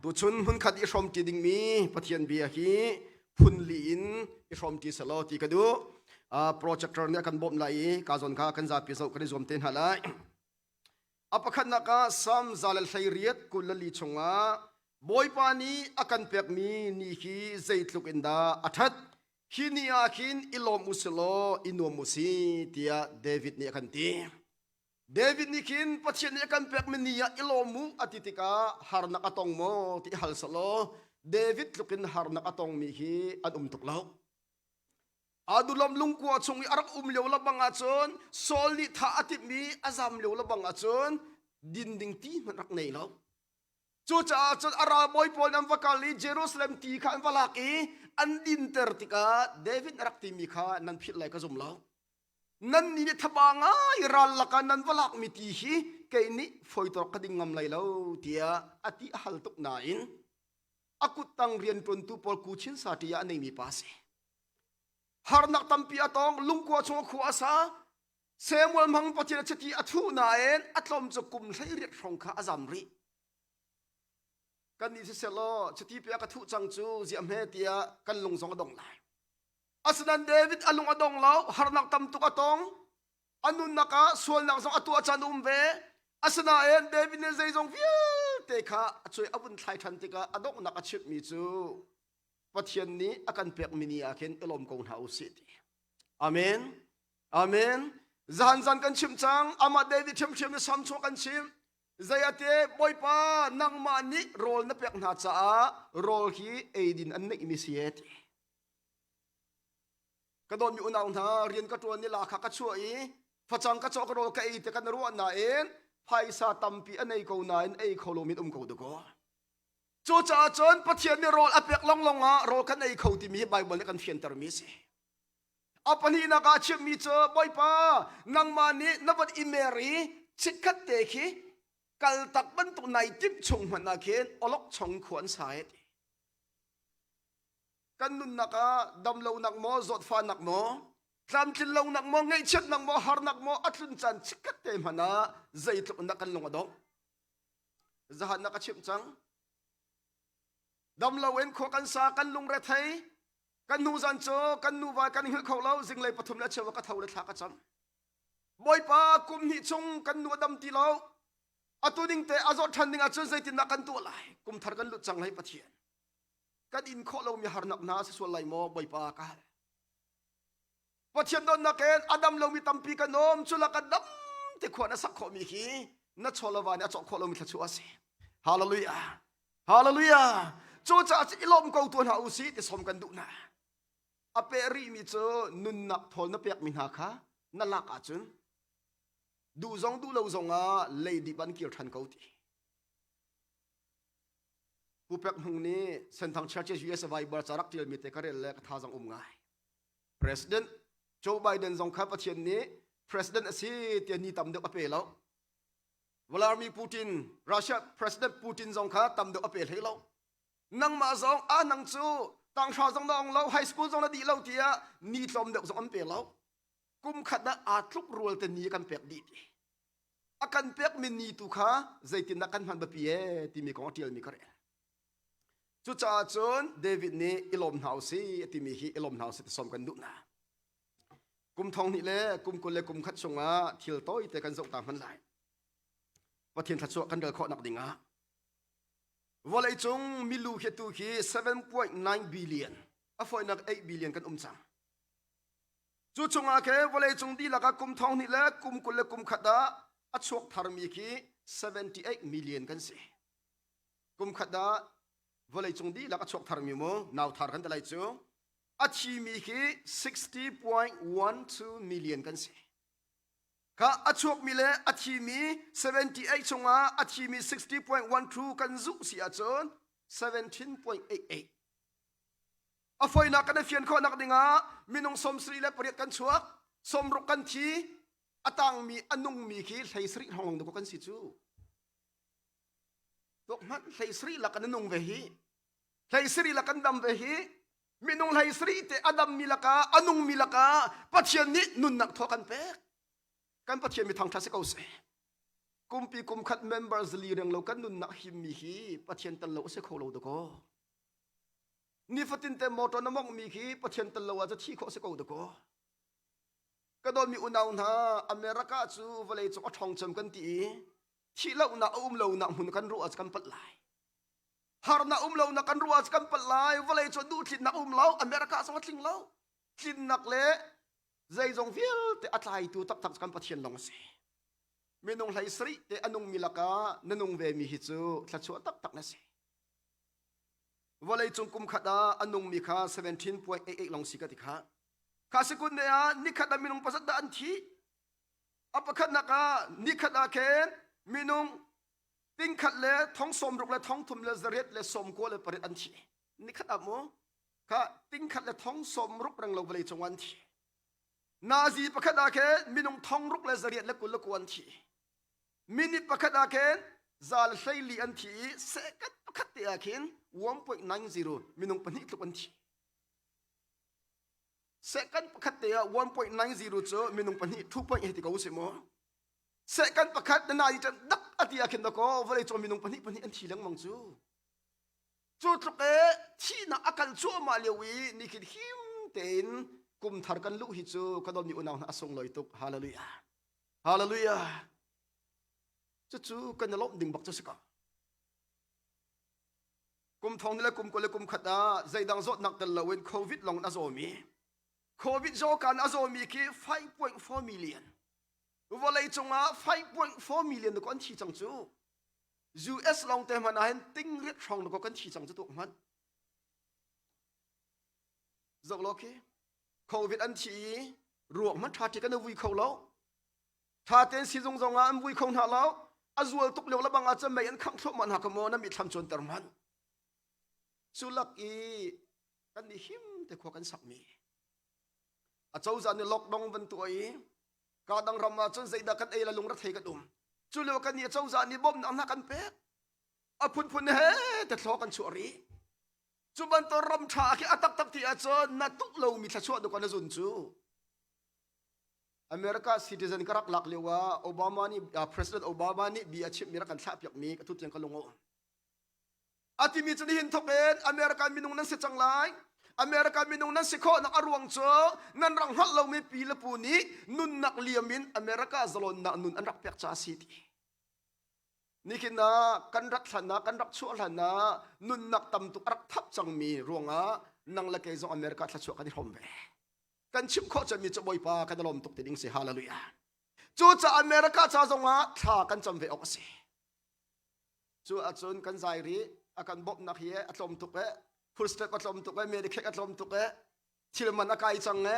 Tuchun hmunkhat i hrawmṭi dingmi Pathian bia hi phunli in i hrawmṭi selaw ti ka duh. Projector nih a kan bawmh lai i ka zawn kha kan zapi zoh kan i zuam te hna lai. A pakhatnak ah Salm 118:24 chungah Bawipa nih a kan pekmi ni hi zeitluk in dah a ṭhat. Hi ni ah khin i lawm u silaw i nuam u si tiah David nih a kan ti. David nih khin Pathian nih a kan pekmi ni ah i lawm u a ti tikah harnak a tong maw ti hal selaw David tluk in harnak a tongmi hi an um tuk lo. Adulam lungkua chung i a rak um lio labang ahcun Saul nih thah a timhmi a zam lio labang ahcun din ding ti hmanh rak nei lo. Cucaah cun a ralbawi pawl an va kal i Jerusalem ti kha an va lak i an dinter tikah David a rak timi kha nan philh lai ka zum lo. Nannih nih thaba ngai ral lakah nan va lakmi ti hi kei nih fawitor ka ding ngam lai lo tiah a ti a hal tuk nain a kuttang rianṭuantu pawl kuchin sati ah a neimi pa a si. Harnak tampi a tong, lungkua chung khua a sa. Samuel hmang Pathian a chiti a thuh nain a tlawm cu kum 18 hrawng kha a zam rih. Kan nih siselaw chiti pe a ka thuh cang cu ziah hme tiah kan lung zong a dong lai. Asinain David a lung a dong lo, harnak tam tuk a tong. A nunnak ah sualnak zong a tuah caan um ve. Asinain David nih zeizong vialte kha a cuai a vun thlai ṭhan tikah a donghnak a chimhmi cu Pathian nih a kan pekmi ni ah khin i lawm ko hna u sih ti. Amen. Amen. Zahan zan kan chim cang. Amah David ṭhiamṭhiam nih Salm chung kan chim. Zeiate Bawipa nangmah nih rawl na pek hna caah rawl hi eidin an neihmi si e ti. Ka dawtmi unau hna rian ka ṭuan i la kha ka chuah i facang ka cawk rawl ka ei te kan ruah nain phaisa tampi a nei ko nain ei kho lomi um ko dakaw. Cucaah cun Pathian nih rawl a pek longlong ah rawl kan ei kho timi hi Baibal nih kan fiantermi a si. A pahnihnak ah a chimmi cu Bawipa nangmah nih na van i mer i chikkhat te khi kaltak bantuk nai timh chung hmanh ah khin awlokchong khua an sa e ti. Kan nunnak ah damlonak maw zawtfahnak maw tlamtlinlonak maw ngaihchiatnak maw harnak maw a tlun caan chikkhat te hmanh ah zeitluk in dah kan lung a dongh. Zahan na ka chimh cang. Dam loin khua kan sa kan lungre thei kan hnu zan cu kan nuva kan hngilh kho lo zinglei pathum le cheu ka tho le thla ka cam. Bawipa kum hnih chung kan nu a dam ti lo. Atu ning te a zawt ṭhan ding ahcun zeitindah kan tuah lai? Kum thar kan lut cang lai Pathian. Kan in khawh lomi harnak hna si sual lai maw Bawipa ka hal. Pathian dawtnak in a dam lomi tampi kan um cu lak dam te khua na sak khawhmi hi na chawlava nih a cawk khawh lomi thluachuah a si. Hallelujah. Hallelujah. Cucaah cu i lawm ko tu hna u si ti som kan duh hna. A peh rihmi cu nunnak thawl na pekmi hna kha na lak ahcun duh zong duh lo zong ah leidip an kir ṭhan ko ti. Pu Pek Hmung nih Senthang Churches US Bible ca rak ṭialmi te ka rel le ka thazang um ngai. President Joe Biden zong kha Pathian nih president a si tiah ni tam deuh a pe lo. Vladimir Putin, Russia President Putin zong kha tam deuh a pe hlei lo. Nangmah zong ah nang cu tanghra zong na ong lo, high school zong na dih lo tiah ni tlawm deuh zong an pe lo. Kum khat ah aa tluk rual te ni kan pek dih ti. A kan pek mi ni tu kha zeitindah kan hman biapi e timi kong a tialmi ka rel. Cucaah cun David nih i lawm hna u si a timi hi i lawm hna u si ti sawm kan duh hna. Kum thong hnih le kum 20 le kum khat chungah thil tawite kan zoh ta hman lai. Pathian thluachuah kan rel khawh nak ding ah vawleicung milu hi tu hi 7.9 billion a fawinak 8 billion kan um cang. Cu chungah ke vawleicung dihlak ah kum thong hnih le kum 20 le kum khat ah a chuak tharmi khi 78 million kan si. Kum khat ah vawleicung dihlak a chuak tharmi mu nau thar kan ti lai cu a thimi khi 60.12 million kan si. Kha a chuakmi le a thimi 78 chungah a thimi 60.12 kan zuh si ahcun 17.88 a foinak kan i fian khawhnak dingah minung 78 kan chuak 60 kan thi a tangmi a nungmi khi 17 hrawng lawng kan si cu Tuk hmanh 17 lak kan nung ve hi. 17 lak kan dam ve hi. Minung 17 te a dammi lakah a nungmi lakah Pathian nih nunnak thaw kan pek. Kan Pathian mi thangṭhat si ko seh. Kumpi kumkhat member zali reng lo kan nunnak himmi hi Pathian tel lo a si kho lo dakaw. Nifatin te motor na mongmi khi Pathian tel lo ah cu thi khawh si ko dakaw. Ka dawtmi unau hna, America cu vawlei cung a ṭhawng cem kan ti i thihlohnak a um lonak hmun kan ruah ah kan palh lai. Harnak um lonak kan ruah ah kan palh lai. Vawlei cu duhthlinnak um lo, America zong a tling lo. Tlinnak le zeizong vialte a tlaitu taktak kan Pathian lawng a si. Minung hlei sarih te a nungmi lakah na nung ve mi hi cu thluachuah taktak na si. Vawlei cung kum khat ah a nungmi kha 17.88 lawng si ka ti kha. Kha sikun ne ah nikhat ah minung pasat dah an thi. A pakhatnak ah nikhat ah khin minung tingkhat le thong sawm ruk le thong thum le zariat le sawm kua le pariat an thi. Nikhat ah mu kha tingkhat le thong sawm ruk reng lo vawlei cung an thi. Nazi pakhat ah khin minung thong ruk le zariat le kul le kua an thi. Minute pakhat ah khin zal hleili an thi i second pakhat te ah khin 1.90 minung pahnih tluk an thi. Second pakhat te ah 1.90 cu minung pahnih 2 point hei ti ko si mu. Second pakhat na nai ṭan dak a ti ah khin dakaw vawlei cung minung pahnih pahnih an thi lengmang cu. Cu tluk e thihnak a kal cuahmah lio i nikhin him tein kum thar kan luh hi cu ka dawtmi unau hna a sunglawi tuk. Hallelujah. Hallelujah. Cucu kan i lawmh ding bak cu si ko. Kum thong le kum kul le kum khat ah zeidang zawtnak tel loin COVID lawng in a zawmi COVID zawkan a zawmi khi 5.4 million vawlei cungah 5.4 million ko an thi cang cu US lawng te hmanh ah hin ting riat hrawng ko kan thi cang cu tuk hmanh zoh lo khi COVID an thi i ruak hmanh ṭha ṭi kan i vui kho lo Ṭha tein sizung zong ah an vui kho hna lo. A zual tuk lio lebang ah cun mei an khangh thluahmah hna kha maw na mitthlam cuanter hmanh. Cu lak i kan nih him te khua kan sakmi. A cozah nih lockdown van tuah i ka dang ram ah cun zeidah kan ei la lungrethei kan um. Cu lio kan nih a cozah nih bawmhnak hna kan pek. A phunphun he te thlaw kan chuah rih. Cu bantuk ram ṭha khi a taktak ti ahcun na tuh lomi thluachuah duk na zun cu. America citizen ka rak lak lio ah Obama nih President Obama nih bia a chimmi rak kan thlah piakmi ka tu tiang ka lung a um. A timi cu nihin thok in America minung nan si cang lai. America minung nan si khawhnak a ruang cu nan rak hngalh lomi pi le pu nih nunnak liam in America zalonnak nun an rak pek ca a si ti. Nikin ah kan rat hlan ah kan rak chuah hlan ah nunnak tam tuk a rak thap cangmi ruangah nang le kei zong America thluachuah kan i hrawm ve. Kan chimh khawh cemmi cu Bawipa kan i lawm tuk ti ding si hallelujah. Cucaah America ca zongah thla kan cam ve awk a si. Cu ahcun kan zai rih a kan bawmhnak hi a tlawm tuk e full step a tlawm tuk e medicare a tlawm tuk e thil man a kai cang e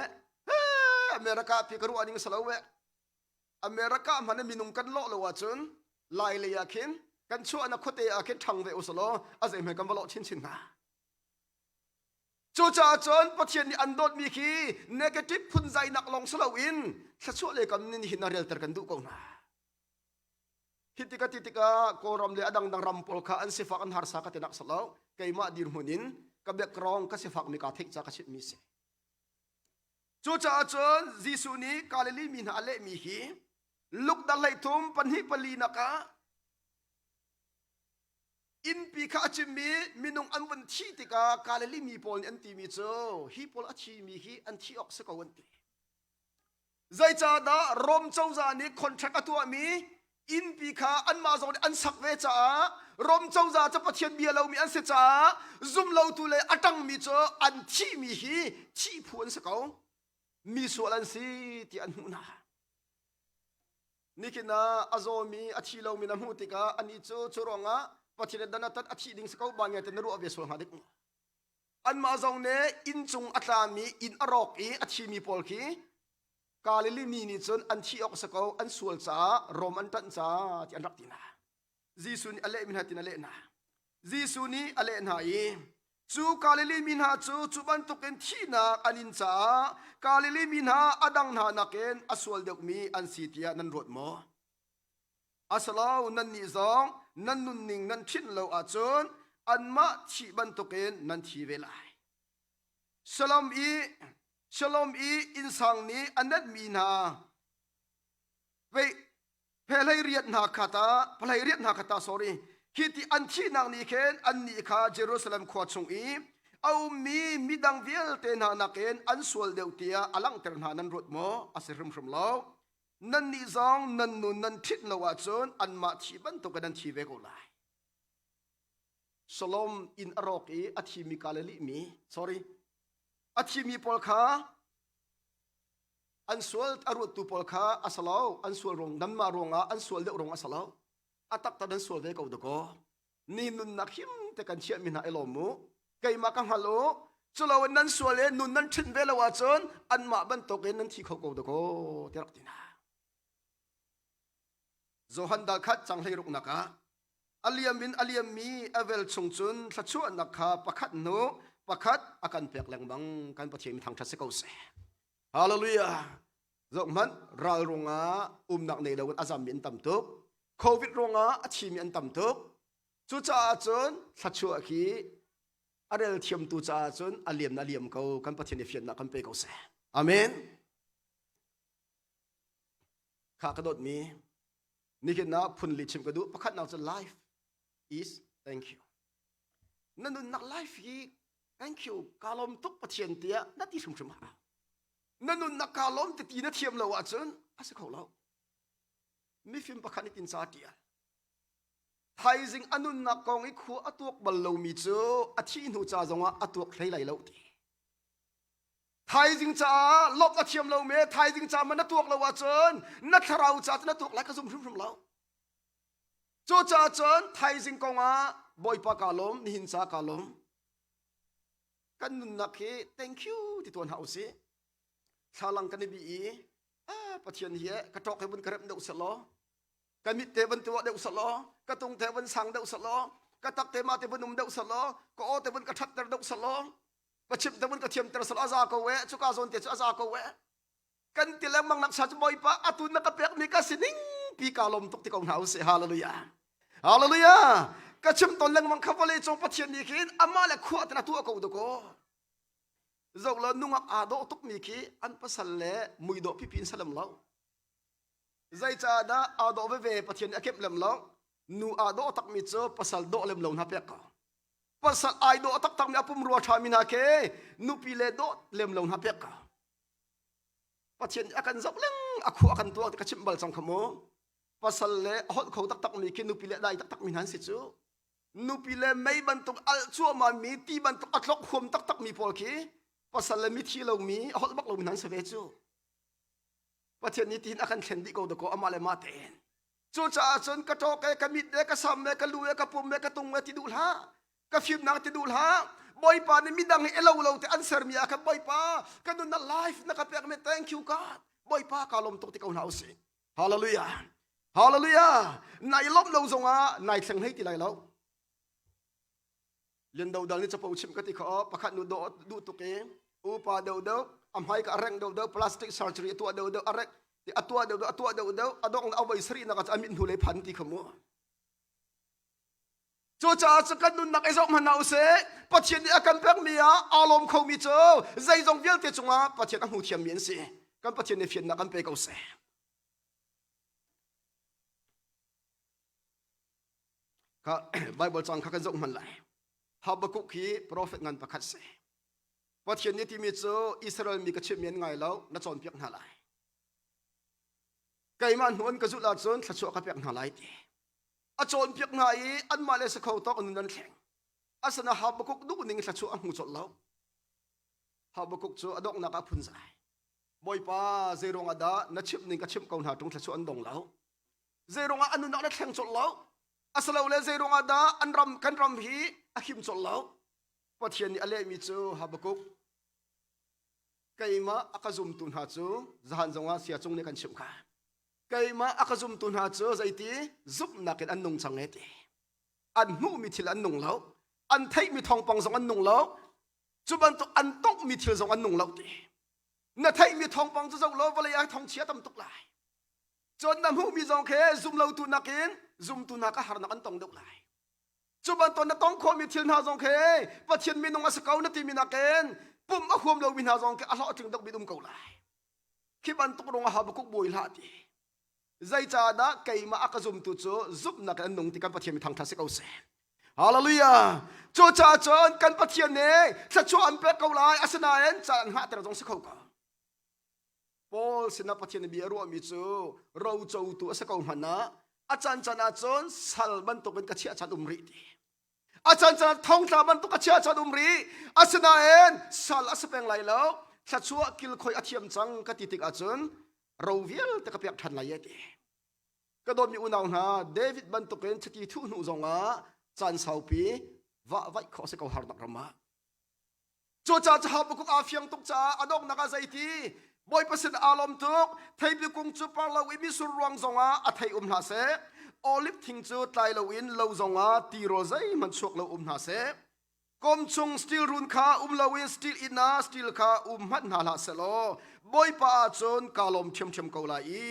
America pi ka ruah ning salo e America hman minung kan lawh lo ahcun lai lei ah khin kan chuahnak khuate ah khin ṭhang ve usalaw a zei hmai kan va lawh chinchin hnga. Cucaah cun Pathian nih an dawtmi khi negative phunzainak lawng si loin thluachuah le kam nin hin a relter kan duh ko hna. Hi tikah ti tikah Kawlram le a dangdang ram pawl kha an sifak an harsa ka tinak si lo. Keimah dirhmun in ka background ka sifakmi kaa theih ca ka chimhmi si. Cucaah cun Jesuh nih Galilee mi hna a lehmi hi Luke dal 33 pahnih pali nak ah Innpi kha a cimmi minung an vun thih tikah Galilee mi pawl nih an timi cu hi pawl a thimi hi an thi awk si ko an ti. Zeicahdah Rom cozah nih contract a tuahmi innpi kha anmah zong nih an sak ve caah Rom cozah cu Pathian bia lomi an si caah zumlotu le a ṭangmi cu an thihmi hi thih phu an si ko. Mi sual an si ti an hmuh hna. Nikin ah a zawmi a thi lomi na hmuh tikah anih cu cu ruangah Pathian dan a tat a thih ding si ko ba nge te na ruah ve sual hnga dik maw? Anmah zong nih inn cung a tlami inn a rawk i a thimi pawl khi Galilee mi nih cun an thih awk si ko an sual caah Rom an ṭanh caah ti an rak ti hna. Jesuh nih a lehmi hna tin a leh hna. Jesuh nih a leh hna i cu Galilee mi hna cu cu bantukin thihnak an in caah Galilee mi hna a dang hna nakin a sual deuhmi an si tiah nan ruat maw? Asilo nannih zong nan nunning nan ṭhinh lo ahcun anmah thih bantukin nan thi ve lai. Shalom i Shalom i innsang nih a netmi hna vei. Phelei riat hna kha ta, phalei riat hna kha ta, sorry. Khi ti an thihnak nih khin annih kha Jerusalem khua chung i a ummi midang vialte hna nakin an sual deuh tiah a langhter hna nan ruat maw? A si hrimhrim lo. Nannih zong nan nun nan ṭhit lo ahcun anmah thi bantukin nan thi ve ko lai. Shalom inn a rawk i a thimi Galilee mi, sorry, a thimi pawl kha an sual a ruattu pawl kha a si lo an sual ruang nanmah ruangah an sual deuh ruang a si lo a taktak nan sual ve ko dakaw ni nunnak him te kan chiahmi hna i lawm mu keimah ka hngal u culo in nan sual i nun nan ṭhinh ve lo ahcun anmah bantukin nan thi kho ko dakaw ti rak ti hna Johan dal khat cang hlei ruknak ah a liam in a liammi a vel chung cun thluachuahnak kha pakhat hnu pakhat a kan pek lengmang kan Pathian thangṭhat si ko seh. Hallelujah. Zoh hmanh ral ruangah umnak nei loin a zammi an tam tuk. Covid ruangah a thimi an tam tuk. Cucaah cun thluachuah khi a rel thiamtu caah cun a liam na liam ko kan Pathian i fiannak kan pe ko seh. Amen. Kha ka dawtmi Nihin ah phun li chim ka duh. Pakhatnak cu life is thank you. Na nunnak life hi thank you ka lawm tuk Pathian tiah na ti hrimhrim ha. Na nunnak ka lawm ti ti na thiam lo ahcun a si kho lo. Mifim pakhat nih tin ca tial. Thaizing a nunnak kong i khua a tuak bal lomi cu a thih hnu ca zongah a tuak hlei lai lo ti. Thaizing caah lawmh na thiam lo me thaizing ca man na tuak lo ahcun na thlarau ca cu na tuak lai ka zum hrimhrim lo. Cucaah cun thaizing kongah Bawipa ka lawm nihin ca ka lawm. Kan nunnak hi thank you ti tuan hna usih. Thlalang kan i bi i ah Pathian hi ka ṭawk he vun ka remh deuh selaw ka mit te van tuah deuh selaw ka tung te van sang deuh selaw ka tak te ma te vun um deuh selaw ka aw te vun ka ṭhatter deuh selaw ka chimh te mun ka thiam ter sal aza ko e cuka zawn te cu aza ko e kan ti lengmang nak sa cu bawipa atu na ka pek mi ka sining pi ka lom tuk ti ko hna usih hallelujah hallelujah ka chim ton lengmang kha vawlei cung pathian nih khin amah le khua te na tuah ko do ko zoh lo nungak aa dawh tuk mi khi an pasal le mui dawh pipi in salam lo zeicadah aa dawh veve pathian nih a kemh lem lo nu aa dawh tak mi cu pasal dawh lem lo hna pek ko pasal ai dawh taktak mi a pumrua ṭha mi hna khi nupi le dawh lem lo hna pek ka Pathian nih a kan zoh leng a khua a kan tuak ti ka chimh bal cang kha mu pasal le a holh kho taktak mi khi nupi le dai taktak mi hna an si cu nupi le mei bantuk alh cuahmah mi ti bantuk a tlok huam taktak mi pawl khi pasal le mithi lo mi a holh bak lo mi hna an si ve cu Pathian nih tihin a kan thlen dih ko dakaw amah le mah tein Cucaah cun ka ṭawk e, ka mit e, ka sam e, ka lu e, ka pum e, ka tung e ti duh hlah. Ka fimnak ti duh hlah. Bawipa nih midang hi elo lo te an sermi ah khan Bawipa ka nunnak life na ka pek mi thank you God. Bawipa ka lawm tuk ti ko hna usih. Hallelujah. Hallelujah. Nai lawmh lo zongah nai thleng hlei ti lai lo. Lian Do Dal nih capo chim ka ti kho pakhat nu dawh duh tuk i upa deuh deuh a hmai ka a reng deuh deuh plastic surgery a tuah deuh deuh a rek a tuah deuh deuh a tuah deuh deuh a dong a voi sarih nak a mit hnu lei phan ti kha mu cucaah cu kan nunnak i zoh hmanh hna usih Pathian nih a kan pekmi ah aa lawm khomi cu zeizong vialte cungah Pathian a hmu thiammi an si kan Pathian nih fiannak kan pe ko seh Kha Bible cang kha kan zoh hman lai. Habakkuk hi profet ngan pakhat si. Pathian nih timi cu Israel mi ka chimh an ngai lo, na cawnpiak hna lai. Keimah hnu an ka zulh ahcun thluachuah ka pek hna lai ti. A cawnpiak hna i anmah le sakho tawk nun an thleng. Asana Habakkuk duh ning thluachuah a hmu colh lo. Habakkuk cu a donghnak ah phunzai. Bawipa zeiruang ah dah na chimh ning ka chimh ko hna ṭung thluachuah an dong lo. Zeiruangah an nunnak na thleng colh lo? Asilole zeiruangah dah an ram kan ram hi a him colh lo? Pathian nih a lehmi cu Habakkuk keimah a ka zumtu hna cu zahan zongah sia cung nih kan chimh kha keimah a ka zumtu hna cu zeiti zumhnak in an nung cang e ti an hmuhmi thil an nung lo an theihmi thawngpang zong an nung lo cu bantuk an tonghmi thil zong an nung lo ti na theihmi thawngpang cu zoh law vawlei ah thawngchia tam tuk lai Cun na hmuhmi zong khi zumlotu nakin zumtu hna ka harnak an tong deuh lai. Cu bantuk na tong khawhmi thil hna zong khi Pathian minung a si ko na timi nakin pum a huam lomi hna zong khi a hlawhtling deuh bik um ko lai. Khi bantuk rung a Habakkuk bawi hlah ti. Zeicahdah keimah a ka zumtu cu zumhnak in an nung ti kan Pathian mi thangṭhat si ko seh. Hallelujah! Cucaah cun kan Pathian nih thluachuah an pek ko lai, asinain caan an hngahter zong si kho ko. Paul sinah Pathian bia a ruahmi cu rocotu a si ko hmanh ah a cancan ahcun sal bantukin ka chiah caan um rih ti. A cancan thongtla bantuk ka chiah caan um rih. Asinain sal a si peng lai lo. Thluachuah kilkhoi a thiam cang ka ti tik ahcun ro vialte ka pek ṭhan lai e ti. Ka dawtmi unau hna, David bantukin chiti thuh hnu zongah caan saupi vah vaih khawh a si ko harnak ram ah. Cucaah cu Habakkuk aa fiang tuk caah a donghnak ah zeiti Bawipa sin aa lawm tuk. Theipi kung cu par lo i misur ruang zongah a thei um hlah seh. Oliv thing cu tlai loin lo zongah tirawl zeihmanh chuak lo um hna seh. Kom chung steel run kha um loin steel inn ah steel kha um hmanh hna hlah seh law Bawipa ah cun kaa lawm ṭhiamṭhiam ko lai i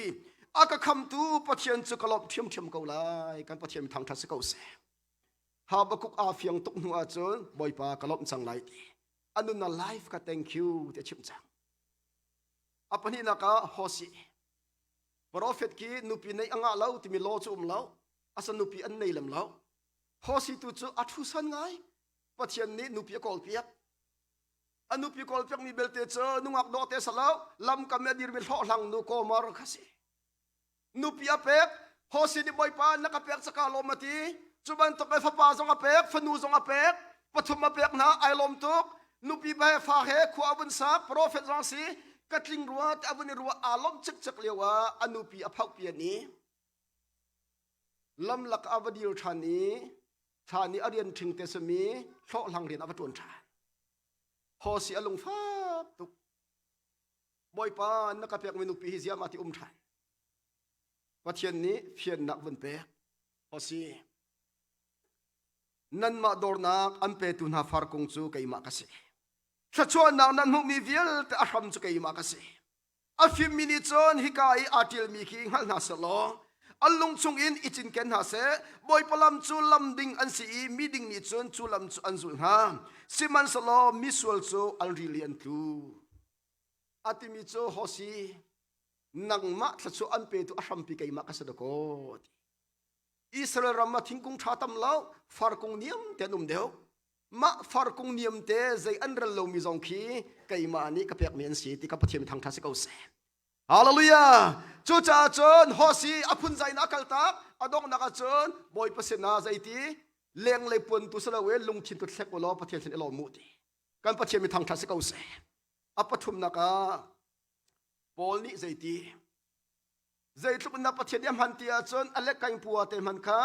a ka khamtu Pathian cu ka lawmh ṭhiamṭhiam ko lai. Kan Pathian thangṭhat si ko seh. Habakkuk aa fiang tuk hnu ahcun Bawipa ka lawmh cang lai ti. A nunnak life ka thank you ti a chimh cang. A pahnihnak ah Hosea. Prophet ki nupi nei a ngah lo timi law cu um lo. Asa nupi an nei lem lo. Hosea tu cu a thu san ngai. Pathian nih nupi a kawl piak. A nupi kawl piakmi belte cu nungak dawh te salo lamkam i a dirmi hlawhhlang nu Gomer kha si. Nupi a pek Hosea nih Bawipa na ka pek caka lawm a ti. Cu bantuk in fapa zong a pek fanu zong a pek pathum a pek hna ai lawm tuk. Nupi he fa he khua a vun sak profet zong si ka tling rua ti a vun i ruah aa lawmh cikcek lio ah a nupi a phauh pian i lamlak a va dir ṭhan i thla nih a rian ṭhing te simi hlawhhlang rian a va ṭuan ṭhan. Hosea a lungfak tuk. Bawipa na ka pekmi nupi hi ziah mah ti um ṭhan. Pathian nih fiannak vun pek. Hosea nanmah dawrnak an petu hna farkung cu keimah ka si. Thluachuahnak nan hmuhmi vialte a hram cu keimah ka si. A fimmi nih cun hika i aa ṭialmi khi hngal hna seh law an lung chungin i cinken hna seh. Bawipa lam cu lam ding an si i miding nih cun cu lam cu an zulh hna. Sihmanhsehlaw misual cu an rili an tlu. A timi cu Hosea nangmah thluachuah an petu a hrampi keimah ka si dakaw ti. Israel ram ah thingkung ṭha tam lo, farkung niam te an um deuh. Mah farkung niam te zei an rel lomi zong khi keimah nih ka pekmi an si ti ka Pathian thangṭhat si ko seh. Hallelujah! Cucaah cun Hosea a phunzai in a kaltak, a donghnak ah cun Bawipa sinah zeiti lenglei puan tu si loin lungthin tu thlek u law Pathian sin i lawm u ti. Kan Pathian mi thangṭhat si ko seh. A pathumnak ah Paul nih zeiti zeitluk in dah Pathian nih a hman ti ahcun a lek pua te hman kha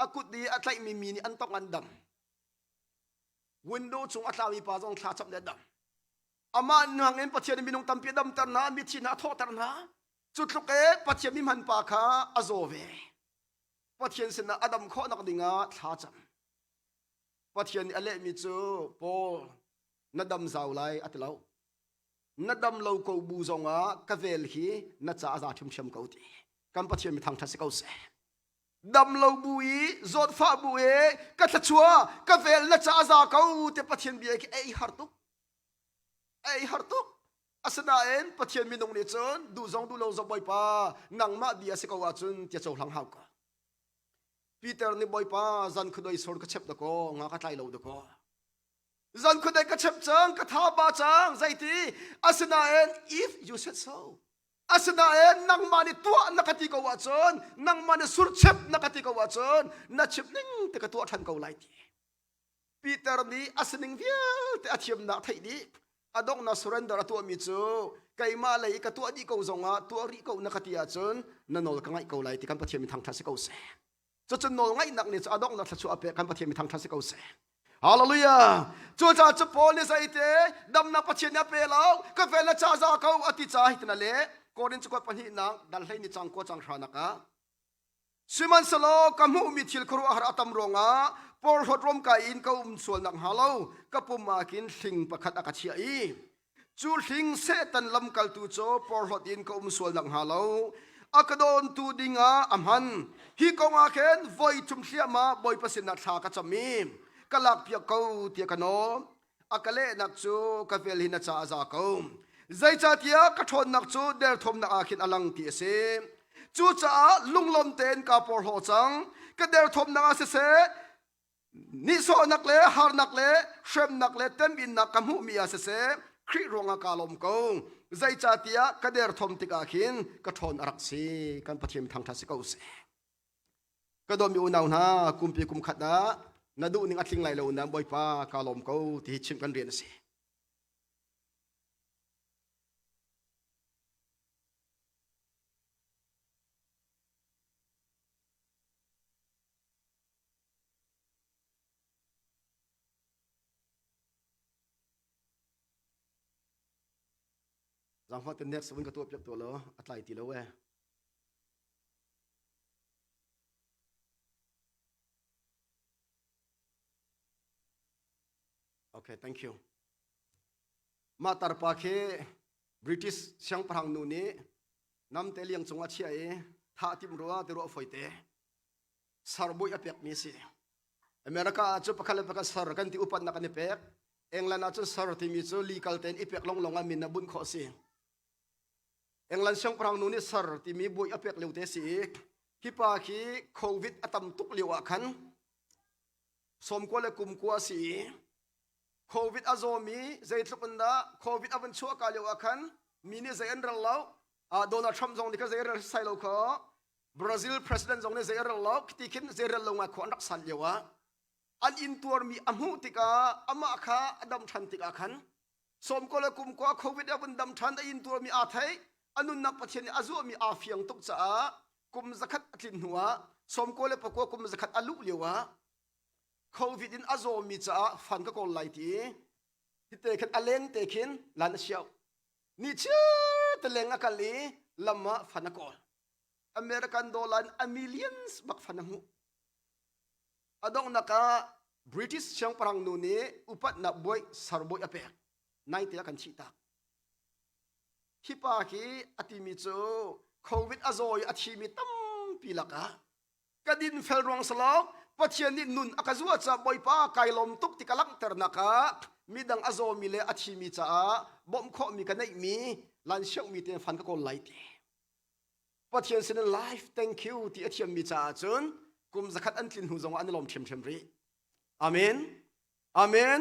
a kut i a tlaihmi mi nih an tongh an dam. Window chung a tlami pa zong thla chap le dam. Amah nuang in Pathian nih minung tampi a damter hna, mithi hna a thawhter hna. Cu tluk e Pathian mi hman pa kha a zaw ve. Pathian sinah a dam khawh nak dingah thla cam. Pathian nih a lehmi cu Paul na dam zau lai a ti lo. Na dam lo ko bu zongah ka vel hi na ca a za ṭhiamṭhiam ko ti. Kan Pathian mi thangṭhat si ko seh. Dam lo bu i zawtfah bu i ka thluachuah ka vel na ca a za ko ti Pathian bia khi ei har tuk. Ei har tuk. Asinain Pathian minung nih cun duh zong duh lo zong Bawipa nangmah bia si ko ahcun tia cohlang hau ko. Peter nih Bawipa zan khudoi sor ka chep dakaw nga ka tlai lo dakaw. Zan khudei ka chep cang ka tha ba cang zeiti asinain if you said so asinain nangmah nih tuah na ka ti ko ahcun nangmah nih surchep na ka ti ko ahcun na chim ning te ka tuah ṭhan ko lai ti. Peter nih a sining vialte a thiamnak theih dih a donghnak surrender a tuahmi cu keimah lei i ka tuah dih ko zongah tuah rih ko na ka ti ahcun na nawl ka ngaih ko lai ti kan Pathian mi thangṭhat si ko seh. Cucun nawl ngaihnak nih cu a donghnak thluachuah a pek kan Pathian mi thangṭhat si ko seh. Hallelujah! Cucaah cu Paul nih zeite damnak Pathian nih a pe lo, ka vel na ca za ko a ti ca hitin a leh. Korin cakuat pahnihnak dal hlei ni cang kua cang hranak ah Sihmanhsehlaw ka hmuhmi thil khuaruahhar a tam ruangah porhlawt romkai in ka um sual nakhnga lo ka pum ah khin hling pakhat a ka chiah i cu hling Satan lamkaltu cu porhlawt in ka um sual nakhnga lo a ka dawntu dingah a hman. Hi kong ah khin voi thum hliahmah Bawipa sinah thla ka cam i ka lakpiak ko tiah ka nawl. A ka lehnak cu ka vel hi na ca a za ko. Zeicahtiah ka ṭhawnnak cu derthawmnak ah khin a lang ti a si. Cucaah lunglawm tein kaa porhlaw cang. Ka derthawmnak ah siseh, nihsawhnak le harnak le hremnak le teminnak ka hmuhmi ah siseh, Khrih ruangah kaa lawm ko. Zeicahtiah ka derthawm tikah khin ka ṭhawn a rak si. Kan Pathian thangṭhat si ko seh. Ka dawtmi unau hna, kumpi kum khat ah na duhning a tling lai lo nain Bawipa kaa lawm ko ti hi chimh kan rian a si. Zaangfah ten next vun ka tuah piak tuah law a tlai ti lo eh. Okay, thank you. Mah tarpa khi British siangpahrang nu nih namte liang cung a chiah i thah tim rua ti ruah foite sarbui a pekmi a si. America ah cu pakhat le pakhat sar kan ti upatnak an i pek. England ah cun sar timi cu legal tein i pek longlong ah min a bunh khawh a si. England siangpahrang nu nih sar timi bui a pek lio te si i hi pa khi COVID a tam tuk lio ah khan sawmkua le kumkua a si i COVID a zawmi zeitluk in dah COVID a van chuah ka lio ah khan mi nih zei an rel lo. Donald Trump zong nih kha zei a rel sai lo kho. Brazil president zong nih zei a rel lo. Ti khin zei rel lo ngai khua an rak san lio ah an intuarmi a hmuh tikah amah kha a dam ṭhan tikah khan sawmkua le kumkua COVID a vun dam ṭhan a intuarmi aa theih a nunnak Pathian nih a zuahmi aa fiang tuk caah kum zakhat a tlin hnuah 99 kum zakhat a luh lio ah COVID in a zawmi caah fan ka kawl lai ti hite khin a leng te khin lan a siau ni chiar te leng a kal i lam ah fan a kawl American dollar in a millions bak fan a hmuh a donghnak ah British siangpahrang nu nih upatnak bawi sarbawi a pek nai te ah kan thih tak hi pa hi a timi cu COVID a zaw i a thimi tampi lakah ka dinfel ruang salo Pathian nih nun a ka zuah caah Bawipa kai lawm tuk ti ka langhternak ah midang a zawmi le a thimi caah bawmh khawhmi ka neihmi lansiauhmi tein fan ka kawl lai ti Pathian sin in life thank you ti a thiammi caah cun kum zakhat an tlin hnu zongah an i lawm ṭhiamṭhiam rih amen amen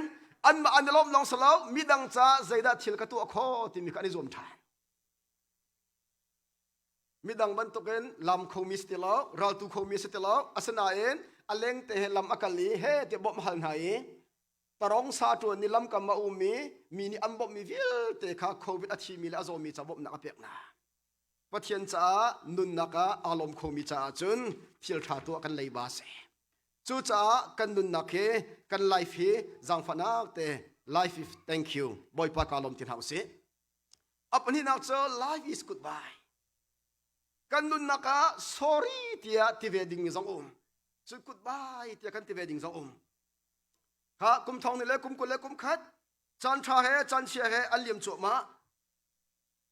anmah an i lawm lawng salo midang caah zeidah thil ka tuah kho timi kha an i zuam ṭhan Midang bantukin lam khomi si ti lo, raltu khomi si ti lo. Asinain a lengte he lam a kal i he tiah bawmh hal hna i tarong sa ṭuan i lamkam a ummi mi nih an bawmhmi vialte kha COVID a thimi le a zawmi ca bawmhnak a pek hna. Pathian caah nunnak ah aa lawm khomi caah cun thil ṭha tuah kan leiba a si. Cucaah kan nunnak hi kan life hi zaangfahnak te life is thank you Bawipa kaa lawm ti hna usih. A pahnihnak cu life is goodbye. Kan nunnak ah sorry tiah ti ve ding zong um. Cu goodbye tiah kan ti ve ding zong um. Kha kum thong ni le kum 20 le kum khat caan ṭha he caan chia he an liam cuahmah.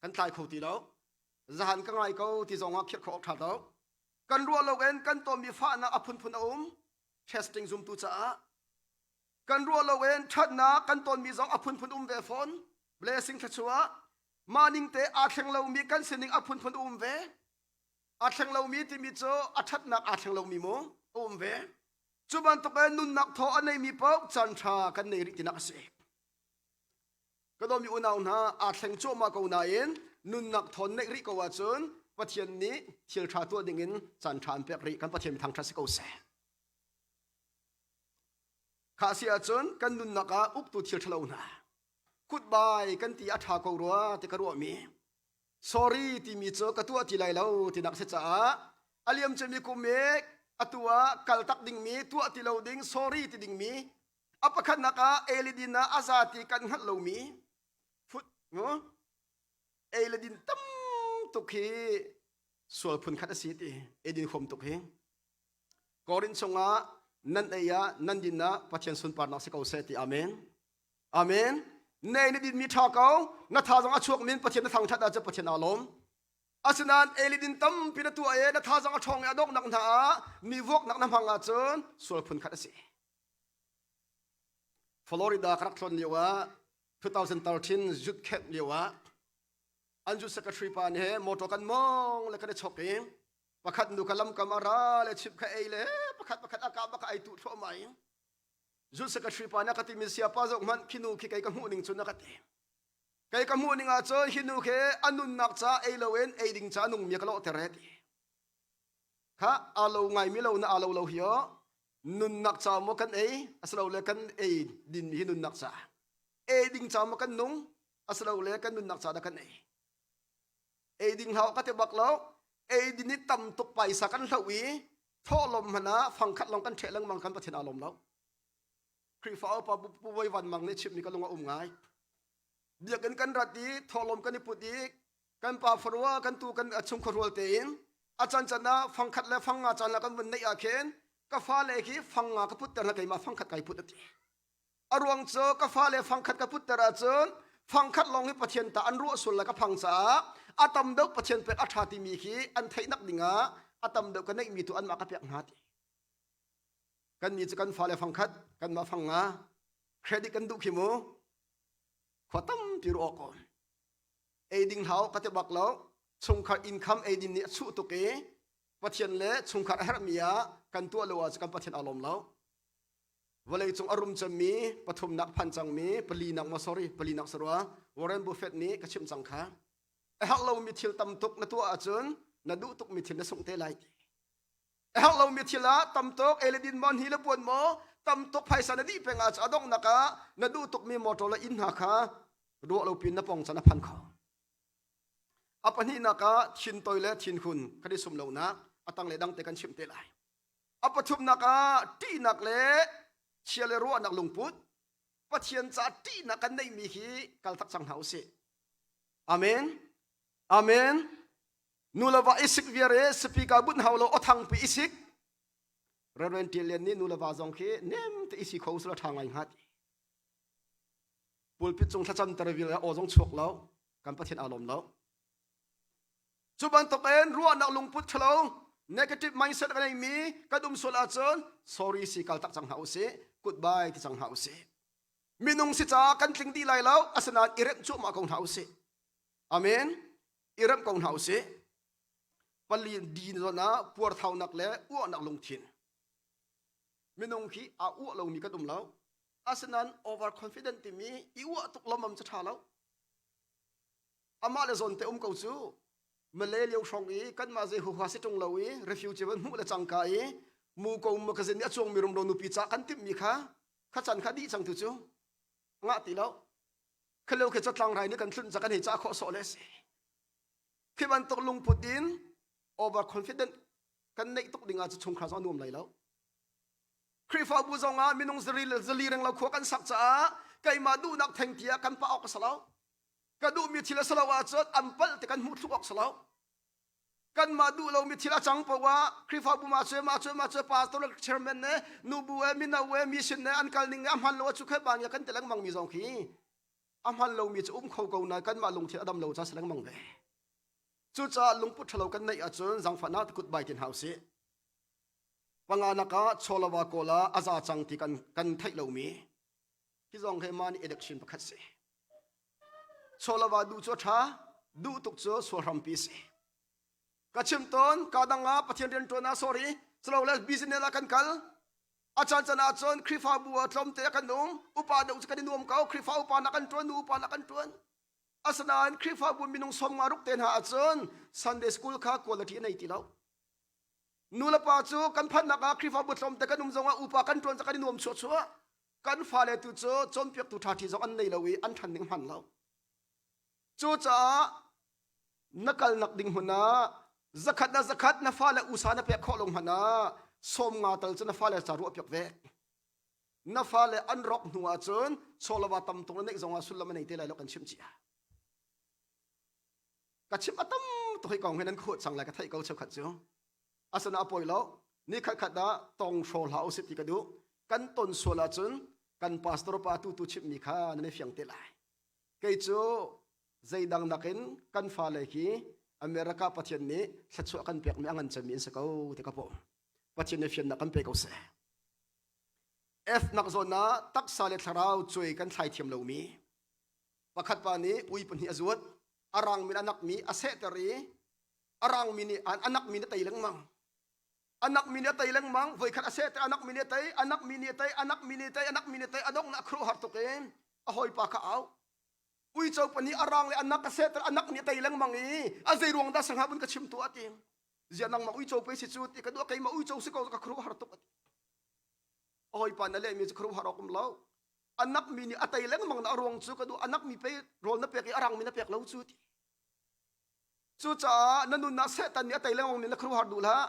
Kan tlai kho ti lo. Zahan ka ngai ko ti zong ah khirh khawh awk ṭha lo. Kan ruah lo in kan tonmi fahnak a phunphun a um. Testing zumtu caah kan ruah lo in ṭhatnak kan tonmi zong a phunphun um ve fawn blessing thluachuah mah ning te aa thleng lomi kan sining a phunphun um ve aa thleng lomi timi cu a ṭhatnak aa thleng lomi mu um ve cu bantuk in nunnak thaw a neimi paoh caan ṭha kan nei rih tinak a si ka dawmi unau hna aa thleng cuahmah ko nain nunnak thawn neih rih ko ahcun Pathian nih thil ṭha tuah dingin caan ṭha an pek rih kan Pathian thangṭhat si ko seh Kha si ahcun kan nunnak ah uktu thil ṭhalo hna kutbai kan ti a ṭha ko rua ti ka ruahmi sorry timi cu ka tuah ti lai lo tinak si caah a liam ciami kum i atu ah kal tak dingmi tuah ti lo ding sorry ti dingmi a pakhatnak ah ei le din ah a za ti kan hngalh lomi fut mu ei le din tam tuk hi sual phun khat a si ti eidin huam tuk hi Korin chungah nan ei ah nan din ah Pathian sunparnak si ko seh ti amen. Amen. Nei na dinmi ṭha ko, na thazang a chuak min Pathian na thangṭhat ahcun Pathian aa lawm. Asinain ei le din tampi na tuah i na thazang a ṭhawng i a donghnak hna ah mi vuaknak na hmang ahcun sual phun khat a si. Florida ka rak tlawn lio ah 2013 youth camp lio ah an youth secretary pa nih motor kan mong le kan i chok i. Pakhat nu kha lamkam a ra le chip kha ei le pakhat pakhat a ka bak ai tu thluahmah i Zul secretary pa na ka timi siapa zoh hmanh khi nu khi kei ka hmuh ning cun na ka ti. Kei ka hmuh ning ah cun hi nu khi a nunnak ca ei loin ei ding ca nung mi ka lawhter he ti. Kha a lo ngai mi lo na a lo lo hi o nunnak ca maw kan ei asilole kan ei din mi hi nunnak ca ei ding ca maw kan nung asilole kan nunnak ca dah kan ei. Ei ding hau ka ti bak lo. Ei din i tam tuk paisa kan hloh i thawhlawm hmanh ah fangkhat lawng kan ṭheh lengmang kan Pathian aa lawm lo. Khrihfa upa Pu Voi Van Mang nih chimmi ka lung a um ngai. Biakinn kan rat i thawhlawm kan i put i kan pa farua kan tu kan chungkhar rual tein a can can ah fangkhat le fangnga caan la kan vun neih ah khin ka fale khi fangnga ka putter hna keimah fangkhat kai put a ti. A ruang cu ka fale fangkhat ka putter ahcun fangkhat lawng hi Pathian ta an ruah sul le ka phang caah a tam deuh Pathian pek a ṭha timi khi an theihnak dingah a tam deuh ka neihmi tu anmah ka pek hna ti. Kannih cu kan fale fangkhat kanmah fang nga credit kan duh khi mu khua tampi ruah ko. Ei ding hau ka ti bak lo chungkhar income ei din nih a chuh tuk i Pathian le chungkhar a herhmi ah kan tuah lo ahcun kan Pathian aa lawm lo. Vawleicung a rum cemmi pathumnak phan cangmi palinak maw sorry palinak sarua Warren Buffett nih ka chimh cang kha. A herh lomi thil tam tuk na tuah ahcun na duh tukmi thil na sungh te lai ti. A herh lomi thil ah tam tuk ei le din maw hni le puan maw tam tuk phaisa na dih peng ahcun a donghnak ah na duh tukmi motor le inn hna kha ruah lo pin na pong can a phan kho. A pahnihnak ah thin toi le thinhun kan i sum lonak a tang le dang te kan chimh te lai. A pathumnak ah ṭihnak le chia le ruahnak lungput Pathian ca ṭihnak kan neihmi hi kaltak cang hna usih. Amen. Amen. Nu le va i sik viar i speaker bunh hau lo aw thangpi i sik. Reverend Tial Lian nih nu le va zong khi nem te i si kho usila ṭha ngai hnga ti. Pulpit cung thlacam ter vial aw zong chuak lo. Kan Pathian aa lawm lo. Cu bantukin ruahnak lungput ṭhalo negative mindset a ngeimi kan um sual ahcun sorry si kal tak cang hna usih goodbye ti cang hna usih minung si caah kan tling dih lai lo asinain i remh cuahmah ko hna usih amen i remh ko hna usih pali din zawn ah puarthaunak le uahnak lungthin minung khi aa uah lomi kan um lo asinain overconfident timi i uah tuk lomam cu ṭha lo amah le zawn te um ko cu Malay lio hrawng i kanmah zei huha si ṭung lo i refugee van hmuh le cangka i mu ko magazine nih a cuangmi rumro nupi ca kan timhmi kha kha chan kha dih cang tu cu ngah ti lo khalo khi catlang rai nih kan tlunh ca kan hei ca khawh sawh le si khi bantuk lungput in overconfident kan neih tuk ding ah cu chungkhar zong a nuam lai lo Khrihfabu zong ah minung zali zali reng lo khua kan sak caah keimah duhnak theng tiah kan pah awk a si lo Ka duhmi thil a si lo ahcun an palh ti kan hmuh thluk awk si lo. Kanmah duh lomi thil a cang paoh ah Khrihfabu ma cu ma cu ma cu pastor le chairman ne nubu e mino e mission ne an kal ning a hman lo cu khe bang ya kan ti lengmang mi zong khi a hman lomi cu um kho ko na kanmah lungthin a dam lo ca si lengmang ve. Cucaah lungput ṭhalo kan neih ahcun zangfahnak kut bai tin hau sih. Panganak ah chawlava kawl ah a za cang ti kan kan theih lomi hi zong he mah nih election pakhat si. Chawlava duh cu a ṭha, duh tuk cu sual hrampi si. Ka chim tawn, ka dang ah Pathian rian ṭuan ah sorry, silole business ah kan kal. A caan caan ah cun Khrihfabu ah tlawmte ah kan um, upa deuh cu kan i nuam ko, Khrihfa upa nak kan ṭuan, nu upa nak kan ṭuan. Asinain Khrihfabu minung sawm nga ruk te hna ahcun Sunday school kha quality a nei ti lo. Nu le pa cu kan phannak ah Khrihfabu tlawmte kan um zongah upa kan ṭuan ca kan i nuam chuahchuah. Kan fale tu cu cawnpiaktu ṭhaṭhi zong an nei lo i an ṭhan ning hman lo. Cucaah na kalnak ding hmun ah zakhat na zakhat na fale usa na pek khawh lo hmanh ah 50 tal cu na fale ca ruah piak ve. Na fale an rawk hnu ahcun chawlava tam tuk na neih zongah sullam a nei te lai lo kan chimh cia. Ka chimh a tam tuk hi kong hi nan khuh cang lai ka theih ko cheukhat cu. Asana a poi lo. Ni khat khat ah tong hraw hlah usih ti ka duh. Kan ton sual ahcun kan pastor pa tu tu chimhmi kha nan i fiang te lai. Kei cu zeidang nakin kan fale hi America Pathian nih thluachuah kan pekmi a ngan cemmi an si ko ti ka pawm. Pathian nih fiannak kan pe ko seh. F nak zawn ah taksa le thlarau cuai kan thlai thiam lomi pakhat pa nih ui pahnih a zuat a rang min a nakmi a sehter i. A rangmi nih an anak mi nih a tei lengmang. Anak mi nih a tei lengmang. Voikhat a seh te anak mi nih a tei, anak mi nih a tei, anak mi nih a tei, anak mi nih a tei. A donghnak khuaruahhar tuk in a hawipa kha au. Uico pa nih a rang le anak a seh ter anak nih a tei lengmang i a zei ruang dah sangha vun ka chim tuah ti. Zia nangmah uico pe si cu ti ka duh keimah uico si ko ka khuaruahhar tuk ati. A hawipa na lehmi cu khuaruahhar awk um lo. Anak mi nih a tei lengmang na a ruang cu ka duh anak mi pe rawl na pek i a rang mi na pek lo cu ti. Cucaah na nunnak Satan nih a tei lengmang mi na khuaruahhar duh hlah.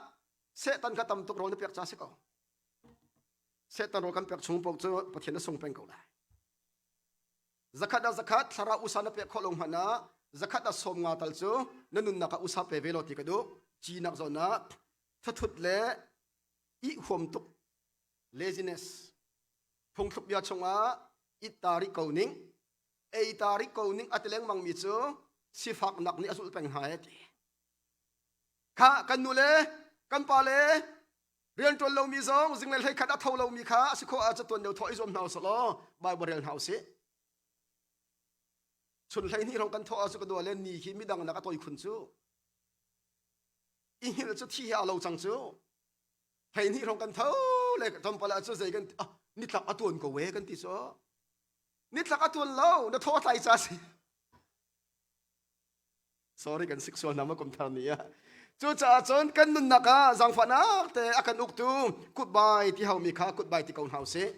Satan kha tam tuk rawl na pek ca si ko. Satan rawl kan pek chung paoh cu Pathian na sung peng ko lai. Zakhat ah zakhat thlarau usa na pek khawh lo hmanh ah zakhat ah sawm nga tal cu na nunnak ah usa pe ve law ti ka duh. Cinak zawn ah thathut le ih huam tuk laziness phungthluk bia chungah it ta rih ko ning ei ta rih ko ning a ti lengmang mi cu sifaknak nih a zulh peng hna e ti. Kha kan nu le kan pa le rianṭuan lomi zong zinglei hlei khat a tho lomi kha a si khawh ah catuan deuh thawh i zuam hna usih law Bible rel hna usih. Chun hlei hnih hrawng kan thawh ah cu ka dua le ni hi midang nak a tawi khun cu. I hngilh cu thi he a lo cang cu. Hlei hnih hrawng kan tho le tlawmpal ah cu zei kan ah nitlak a tuan ko we kan ti cu. Nitlak a tuan lo na thaw tlai ca si. Sorry kan sik sual nama kum thar ni ah. Cucaah cun kan nunnak ah zaangfahnak te a kan uktu goodbye ti haumi kha goodbye ti ko hna usih.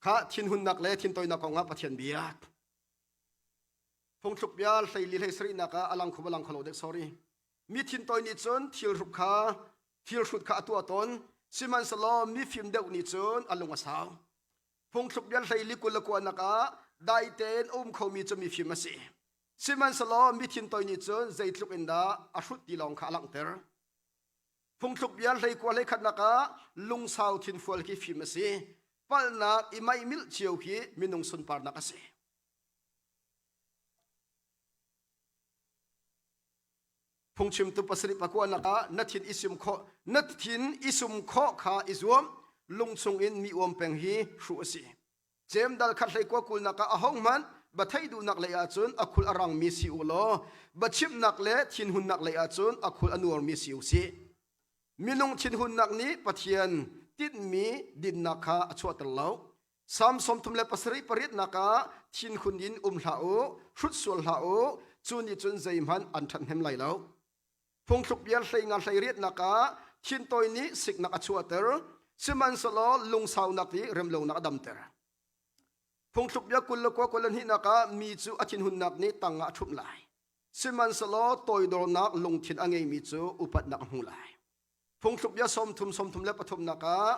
Kha thinhunnak le thintoinak kong ah Pathian bia. Phungthluk bia hleili hlei sarihnak ah alang khum alang kholo dek sorry. Mi thintawi nih cun thil hruk kha thil hrut kha a tuah tawn. Sihmanhsehlaw mifim deuh nih cun a lung a sau. Phungthluk bia hleili 21 ah dai tein a um khomi cu mifim a si. Sihmanhsehlaw mi thintawi nih cun zeitluk in dah a hrut ti lawng kha a langhter. Phungthluk bia hleikua hleikhatnak ah lungsau thinfual khi fim a si. Palhnak i maihmilh cio khi minung sunparnak a si. Phungchimtu pasarih pakuanak ah na thin i sum khawh na thin i sum khawh kha i zuam lungchung in mi uam peng hi hruh a si. Cem dal khat hlei kua kulnak ah ahohmanh ba theih duhnak lei ahcun a khul a rangmi si u law ba chimhnak le thinhunnak lei ahcun a khul a nuarmi si u sih. Minung thinhunnak nih Pathian tinhmi dinnak kha a chuahter lo. Salm 37 pariatnak ah thinhun in um hlah u, hrut sual hlah u, cu nih cun zeihmanh an ṭhathnem lai lo. Phungthluk bia hlei nga hlei riatnak ah thintawi nih siknak a chuahter, sihmanhsehlaw lungsaunak nih remlonak a damter. Phungthluk bia 20 le kua 20 le hnihnak ah mi cu a thinhunnak nih tang ah a ṭhumh lai, sihmanhsehlaw toidornak lungthin a ngeimi cu upatnak a hmu lai. Phungthluk bia 30 33 ah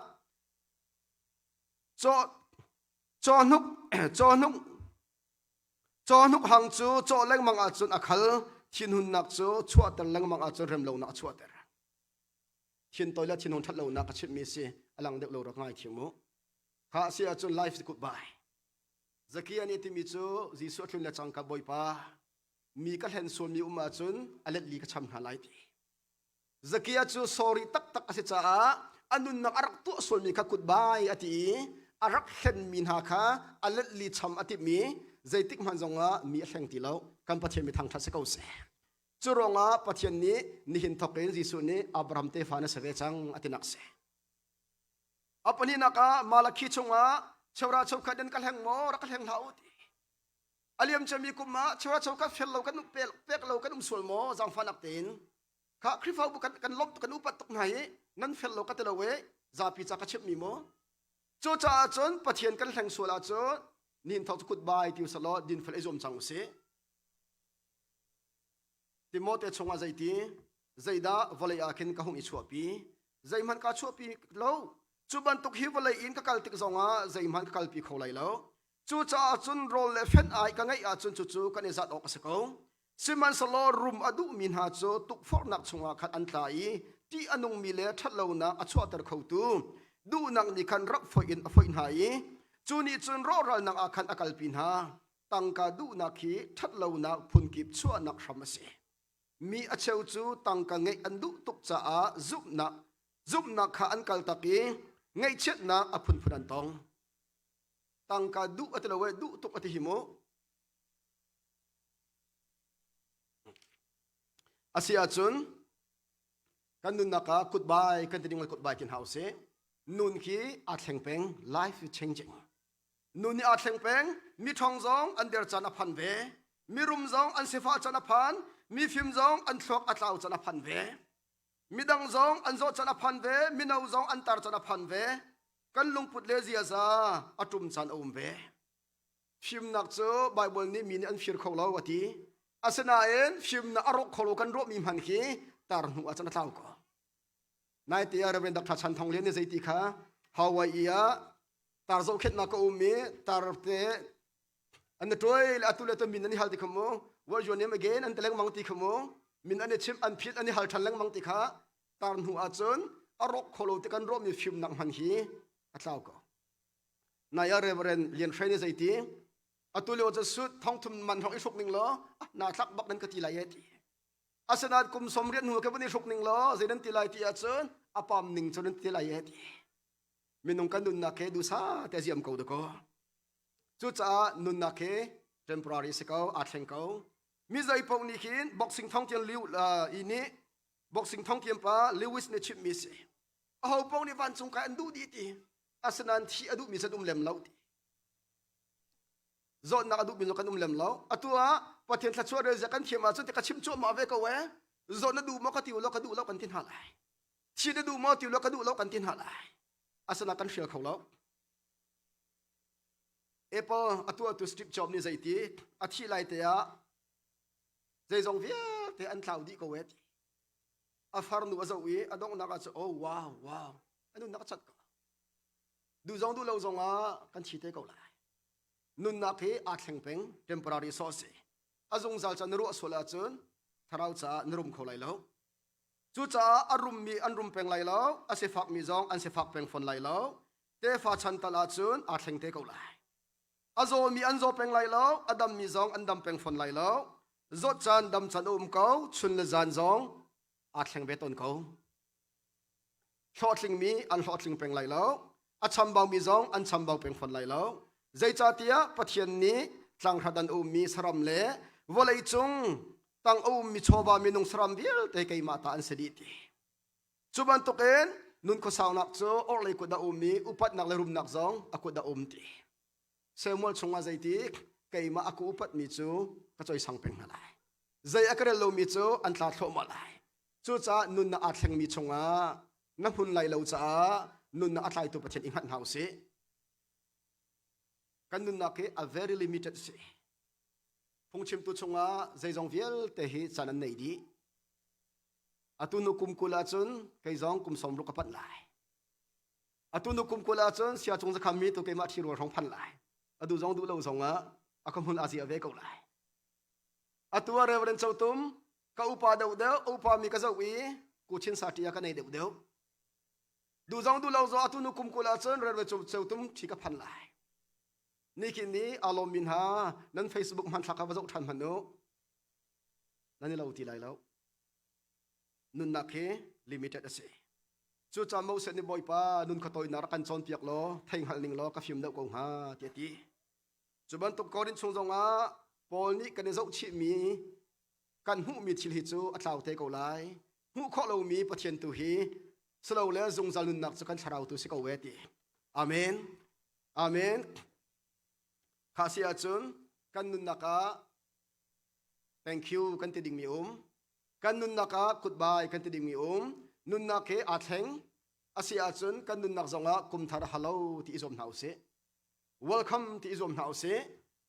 Cawhnuk cawhnuk cawhnuk hang cu cawh lengmang ahcun a khal thinhunnak cu chuahter lengmang ahcun remlonak a chuahter. Thintawi le thinhun ṭhatlonak a chimhmi si a lang deuh lo rak ngai thiam u. Kha a si ahcun life is goodbye. Zakia nih timi cu Jesuh a tlun le cangka Bawipa mi ka hlen sualmi um ahcun a let li ka cham hna lai ti. Zakia cu sorry taktak a si caah a nunnak a rak tuah sualmi kha kutbai a ti i a rak hlenmi hna kha a letli cham a timh i zeitik hmanh zongah mi a hleng ti lo. Kan Pathian mi thangṭhat si ko seh. Cu ruangah Pathian nih nihin thawk in Jesuh nih Abraham tefa na si ve cang a tinak si. A pahnihnak ah Malakhi chungah cheura cheukhat in ka hleng maw rak ka hleng hlah u ti. A liam ciami kum ah cheura cheukhat fel lo kan pek lo kan um sual maw zaangfahnak tein Kha Khrihfabu kan kan lawmh kan upat tuk hna i nan fel lo ka ti lo e zapi ca ka chimhmi mu. Cucaah cun Pathian kan hleng sual ahcun nin thawk cu kutbai ti usalaw dinfel i zuam cang usih. Timote chungah zeiti zeidah vawlei ah khin ka hung i chuahpi zeihmanh kaa chuahpi lo cu bantuk hi vawlei in ka kal tik zongah zeihmanh ka kalpi kho lai lo Cucaah cun rawl le fenh ai ka ngeih ahcun cucu kan i zat awk a si ko. Sihmanhsehlaw rum a duhmi hna cu tukforhnak chungah khan an tla i ṭih a nungmi le ṭhatlonak a chuahter khotu duhnak nih khan rak foih in a foih hna i cu nih cun rawhralnak ah khan a kalpi hna. Tangka duhnak hi ṭhatlonak phunkip chuahnak hram a si. Mi a cheu cu tangka ngeih an duh tuk caah zumhnak zumhnak kha an kaltak i ngaihchiatnak a phunphun an tong. Tangka duh a ti lo e duh tuk a ti hi mu. Asi ahcun kan nunnak ah goodbye kan ti ding goodbye tin hau sih. Nun khi aa thleng peng, life is changing. Nun nih aa thleng peng, mi ṭhawng zong an der caan a phan ve, mirum zong an sifah caan a phan, mifim zong an thluak a tlau caan a phan ve. Midang zong an zawh caan a phan ve, mino zong an tar caan a phan ve. Kan lungput le ziaza a ṭum caan a um ve. Fimnak cu Baibal nih mi nih an fir kho lo a ti. Asinain fimnak a rawk kho lo kan ruahmi hman khi tar hnu ah cun a tlau ko. Naite ah Reverend Dr. Chan Thong Lian nih zeiti kha Hawaii ah tar zohkhenhnak ka um i tar te an na tuai le atu le tu min an i hal ti kha mu what your name again an ti lengmang ti kha mu min an i chimh an phit an i hal ṭhan lengmang ti kha tar hnu ahcun a rawk kho lo ti kan ruahmi fimnak hman hi a tlau ko. Nai ah Reverend Lian Hre nih zeiti atu lio cu suit thongthum man hrawng i hruk ning law na thlak bak nan ka ti lai e ti. Asinain kum 80 hnu ka van i hruk ning law zei nan ti lai ti ahcun a pam ning cu nan ti lai e ti. Minung kan nunnak he dusa te ziam ko dakaw. Cucaah nunnak he temporary si ko, aa thleng ko. Mi zei paoh nih khin boxing thongtian liu i nih boxing thongtian pa Lewis nih chimhmi si. Aho paoh nih vancung kai an duh dih ti. Asinain thi a duhmi cu an um lem lo ti. Zawtnak a duhmi zong kan um lem lo. Atu ah Pathian thluachuah rel zia kan thiam ahcun ti ka chim cuahmah ve ko ee. Zawt na duh maw ka ti u law ka duh lo kan ti hna lai. Thi na duh maw ti u law ka duh lo kan ti hna lai. Asinain kan hrial kho lo. Apple atu atu Steve Jobs nih zeiti a thih lai te ah zeizong vialte an tlau dih ko ee ti. A farnu a zoh i a donghnak ah cu oh wow wow a nunnak a cat ko. Duh zong duh lo zong ah kan thi te ko lai. Nunnak hi aa thleng peng temporary sawh si. A zungzal ca na ruah sual ahcun thlarau caah na rum kho lai lo. Cucaah a rummi an rum peng lai lo, a sifakmi zong an sifak peng fawn lai lo. Tefa chan tal ahcun aa thleng te ko lai. A zawmi an zaw peng lai lo, a dammi zong an dam peng fawn lai lo. Zawt caan dam caan a um ko, chun le zan zong aa thleng ve tawn ko. Hlawhtlingmi an hlawhtling peng lai lo, a chambaumi zong an chambau peng fawn lai lo. Zeicahtiah Pathian nih tlanghrat an ummi saram le vawlei cung tang a ummi chawva minung saram vialte keimah ta an si dih ti. Cu bantukin nun khuasaunak cu orhlei kut a um i upatnak le rumnak zong a kut a um ti. Samuel chungah zeiti keimah a ku upatmi cu ka coisang peng hna lai. Zei a ka rel lomi cu an tla thluahmah lai. Cucaah nunnak aa thlengmi chungah na hmun lai lo caah nunnak a tlaitu Pathian i hngat hna usih. Kan nunnak hi a very limited si. Phungchimtu chungah zeizong vialte hi caan an nei dih. Atu nu kum 20 ahcun kei zong kum 60 ka panh lai. Atu nu kum 20 ahcun sia cung zakham mi tu keimah ṭhirual hrawng phan lai. Adu zong duh lo zong ah a ka hmun a zia ve ko lai. Atu ah Reverend Chotum ka upa deuh deuh upa mi ka zoh i kuchin sati ah ka nei deuh deuh. Duh zong duh lo zong atu nu kum 20 ahcun Reverend Chotum ṭhi ka phan lai. Nikin ni aa lawm mi hna nan Facebook hmanthlak kha va zoh ṭhan hmanh u. Nan i lo ti lai lo. Nunnak hi limited a si. Cucaah Moses nih Bawipa nun kha tawinak rak kan cawnpiak law thei hngalh ning law ka fim deuh ko hnga ti a ti. Cu bantuk Korin chung zongah Paul nih kan i zohchihmi kan hmuhmi thil hi cu a tlau te ko lai. Hmuh khawh lomi Pathian tu hi silole zungzal nunnak cu kan thlarau tu si ko e ti. Amen. Amen. Kha si ahcun kan nunnak ah thank you kan ti dingmi um. Kan nunnak ah goodbye kan ti dingmi um. Nunnak hi aa thleng. A si ahcun kan nunnak zongah kum thar hello ti i zuam hna usih. Welcome ti i zuam hna usih.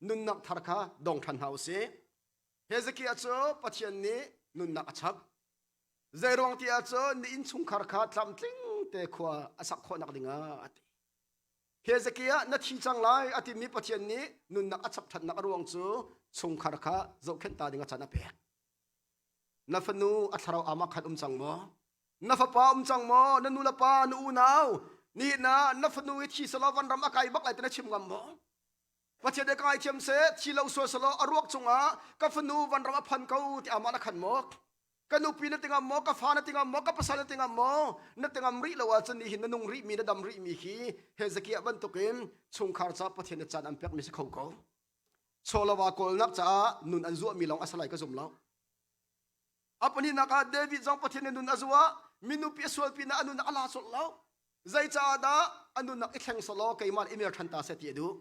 Nunnak thar kha dong ṭhan hna usih. Hezekiah cu Pathian nih nunnak a chap. Zeiruang ti ahcun na innchungkhar kha tlamtling te khua a sak khawhnak dingah a ti. Hezekiah na thi cang lai a timi Pathian nih nunnak a chap ṭhannak a ruang cu chungkhar kha zohkhenh ta ding a caan a pek. Na fanu a thlarau ama khan um cang maw? Na fapa um cang maw? Na nu le pa, na unau nih na na fanu i thi selaw van ram a kai bak lai ti na chim ngam maw? Pathian nih ka ngaithiam seh, thi lo sual selaw a ruak cungah ka fanu van ram a phan ko ti amah na khan maw? Ka nupi na tingam maw? Ka fa na tingam maw? Ka pasal na tingam maw? Na tingam rih lo ahcun nihin na nung rih mi na dam rih mi hi Hezekiah bantukin chungkhar ca Pathian nih caan an pek mi si kho ko. Chawlava kawlnak caah nun an zuahmi lawng a si lai ka zum lo. A pahnihnak ah David zong Pathian nih nun a zuah, minupi a sual pinah a nunnak a la colh lo. Zeicaah dah a nunnak i thleng selaw keimah i mer ṭhan ta seh ti a duh.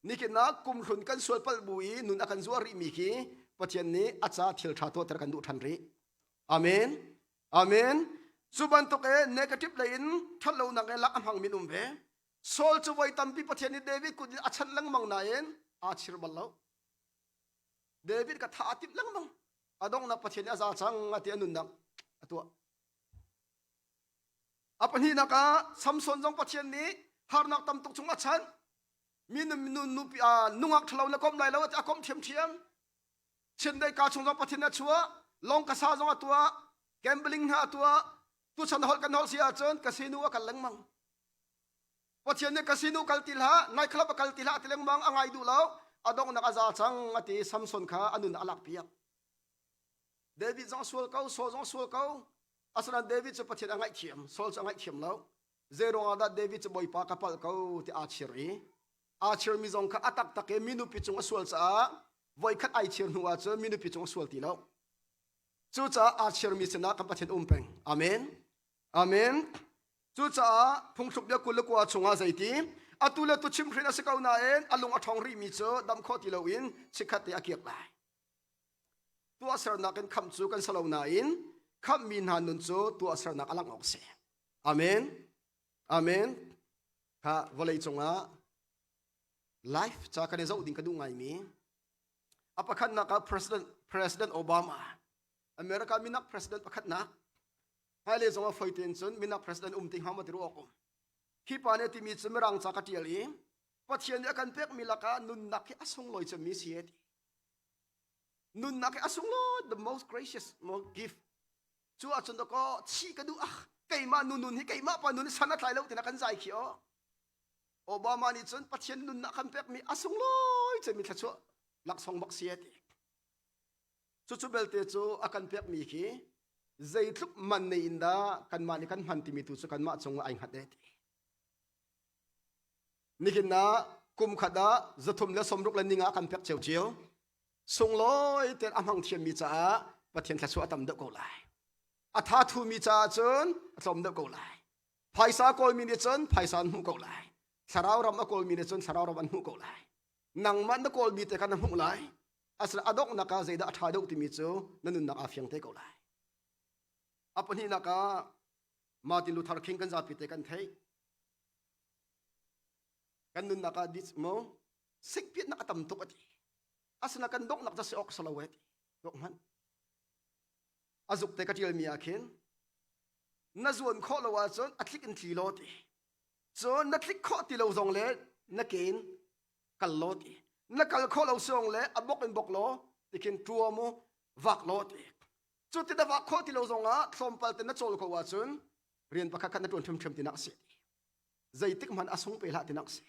Nikin ah kumhlun kan sual palh bu i nun a kan zuah rihmi khi Pathian nih a ca thil ṭha tuahter kan duh ṭhan rih. Amen. Amen. Cu bantuk e negative lei in ṭhatlonak e lak a hmangmi an um ve. Saul cu voi tampi Pathian nih David kut in a chanh lengmang nain aa chir bal lo. David ka tha a timh lengmang. A donghnak Pathian nih a za cang a ti a nunnak a tuah. A pahnihnak ah Samson zong Pathian nih harnak tam tuk chung a chanh. Mi nupi nungak ṭhalo na komh lai lo a komh ṭhiamṭhiam. Chiandeih ka chung zong Pathian a chuah. Long ka sa zong a tuah. Gambling hna a tuah. Tuchan holh kan holh si ahcun casino a kal lengmang. Pathian nih casino kal ti hlah, night club a kal ti hlah ti lengmang a ngai duh lo. A donghnak a za cang a ti Samson kha a nun a lak piak. David zong sual ko, Saul zong sual ko. Asinain David cu Pathian a ngaihthiam, Saul cu a ngaihthiam lo. Zeiruang ah dah David cu Bawipa ka palh ko ti aa chir i aa chirmi zong kha a taktak i minupi cung a sual caah voikhat ai chir hnu ahcun minupi cung a sual ti lo. Cucaah aa chirmi sinah kan Pathian um peng. Amen. Amen. Cucaah phungthluk bia 29 chungah zeiti atu le tu chimhhrin a si ko nain a lung a ṭhawng rihmi cu dam khawh ti loin chikkhat te a kiak lai. Tuahsernak in khamh cu kan si lo nain khamhmi hna nun cu tuahsernak a langh awk a si. Amen. Amen. Kha vawlei cungah life ca kan i zoh ding ka duh ngaimi a pakhatnak ah President President Obama America minak president pakhatnak hmailei zong ah foi tein cun minak president um ti hnga maw ti ruah awk um hi pa nih a timi cu mirang ca ka ṭial i Pathian nih a kan pekmi lakah nunnak hi a sunglawi cemmi si e ti nunnak hi a sunglawi the most gracious most gift cu ahcun dakaw thi ka duh ah keimah nu nun hi keimah pa nun san a tlai lo tina kan zai khi o Obama nih cun Pathian nunnak kan pekmi a sunglawi cemmi thluachuah laksawng bak si e ti Cucu belte cu a kan pekmi khi zeitluk man nei in dah kanmah nih kan hman timi tu cu kanmah cungah ai hngat e ti. Nihin ah kum khat ah 365 kan pek cio cio. Sunglawi tein a hmang thiammi caah Pathian thluachuah a tam deuh ko lai. A tha thumi caah cun a tlawm deuh ko lai. Phaisa kawlmi nih cun phaisa an hmuh ko lai. Thlarau ram a kawlmi nih cun thlarau ram an hmuh ko lai. Nangmah na kawlmi te kha na hmuh lai. Asina a donghnak ah zeidah a ṭha deuh timi cu na nunnak aa fiang te ko lai. A pahnihnak ah Martin Luther King kan zapi te kan theih. Kan nunnak ah dis mo sikpiatnak a tam tuk a ti. Asina kan donghnak ca si awk salo e ti. Dok hmanh. A zuk te ka ṭialmi ah khin na zuan khawh lo ahcun a tlik in tli law ti. Cun na tlik khawh ti lo zong le na ke in kal law ti na kal khawh lo siong le a bok in bok law tikhin ṭua mu vak law ti cu ti na vak khawh ti lo zongah tlawmpal te na cawl ko ahcun rian pakhat khat na ṭuan ṭhiamṭhiam tinak a si zeitik hmanh a sung pe hlah tinak a si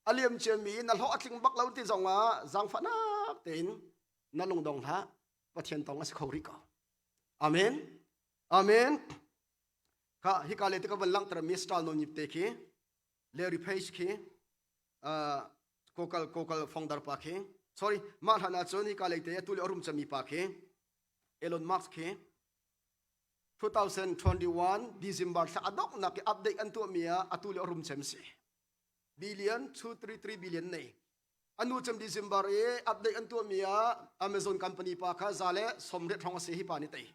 a liam ciami na hlawh a tling bak lo ti zongah zaangfahnak tein na lungdong hlah Pathian tong a si kho rih ko amen amen kha hika le te ka van langhter mi star non yip te khi Larry Page khi kokal kokal founder pa khi sorry mah hlan ah cun hika lei te atu le a rum cemmi pa khi Elon Musk khi 2021 December thla a donghnak i update an tuahmi ah atu le a rum cem si billion 233 billion nei anu cem December i update an tuahmi ah Amazon company pa kha za le 80 hrawng a si hi pa nih tei